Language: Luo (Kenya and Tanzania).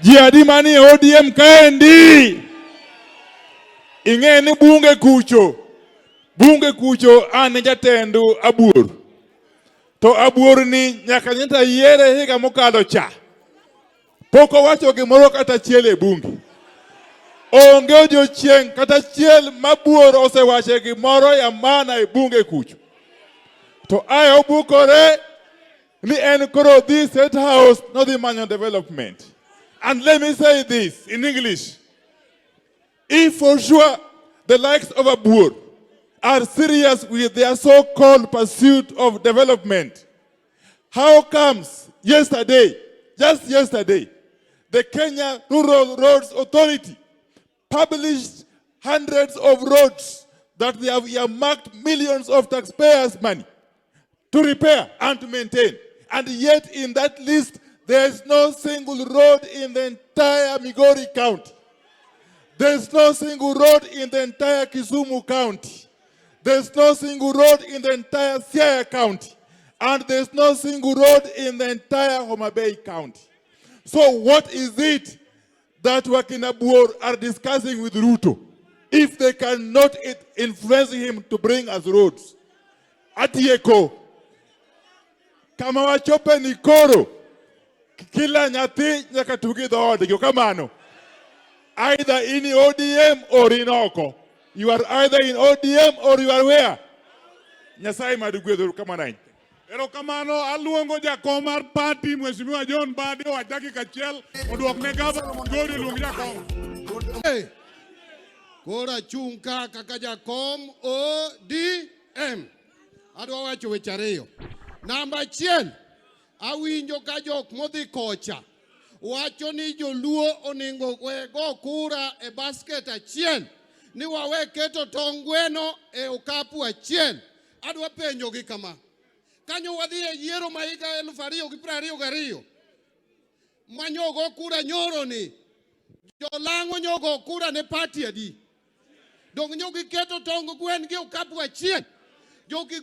Ji adi manie ODM kaendi? Ing'e ni bunge kucho an e jatend Abuor. To Abuor ni nyaka nyocha yiere higa mokalo cha. Pok owacho gimoro kata achiel e bunge. Onge odiochieng' kata achiel ma Abuor osewache gimoro ya maana e bunge kucho. To ae obukore ni en koro dhi State House nodhi manyo development. And let me say this in English. If for sure the likes of Abuor are serious with their so-called pursuit of development, how comes yesterday, just yesterday, the Kenya Rural Roads Authority published hundreds of roads that they have earmarked millions of taxpayers' money to repair and to maintain? And yet in that list, there is no single road in the entire Migori County. There's no single road in the entire Kisumu County. There's no single road in the entire Siaya County. And there's no single road in the entire Homa Bay County. So what is it that wakina Abuor are discussing with Ruto if they cannot influence him to bring us roads? Atieko, kama wachope ni koro, kila nyathi nyaka tugi dhoodgi kamano. Either in ODM or in oko. You are either in ODM or you are where? Nyasaye mad gwedhu kamano. Erokamano, aluongo jakom mar party, Mheshimiwa John Mbadi, owach dakika achiel oduok ne gavana Migori oluong jakom. Hey, koro achung' ka kaka jakom ODM. Adwa wacho weche ariyo. Namba achiel, awinjo ka jok modhi kocha wacho ni joluo onego we go kura e basket achiel, ni wawe keto tong gweno e okapu achiel. Adwa penjogi kama. Kanyo wadhi e yiero ma higa 2022 manyogo kura nyoro ni jolang'o nyogo kura ne party adi? Dong nyo giketo tong gwen gi okapu achiel. Jogi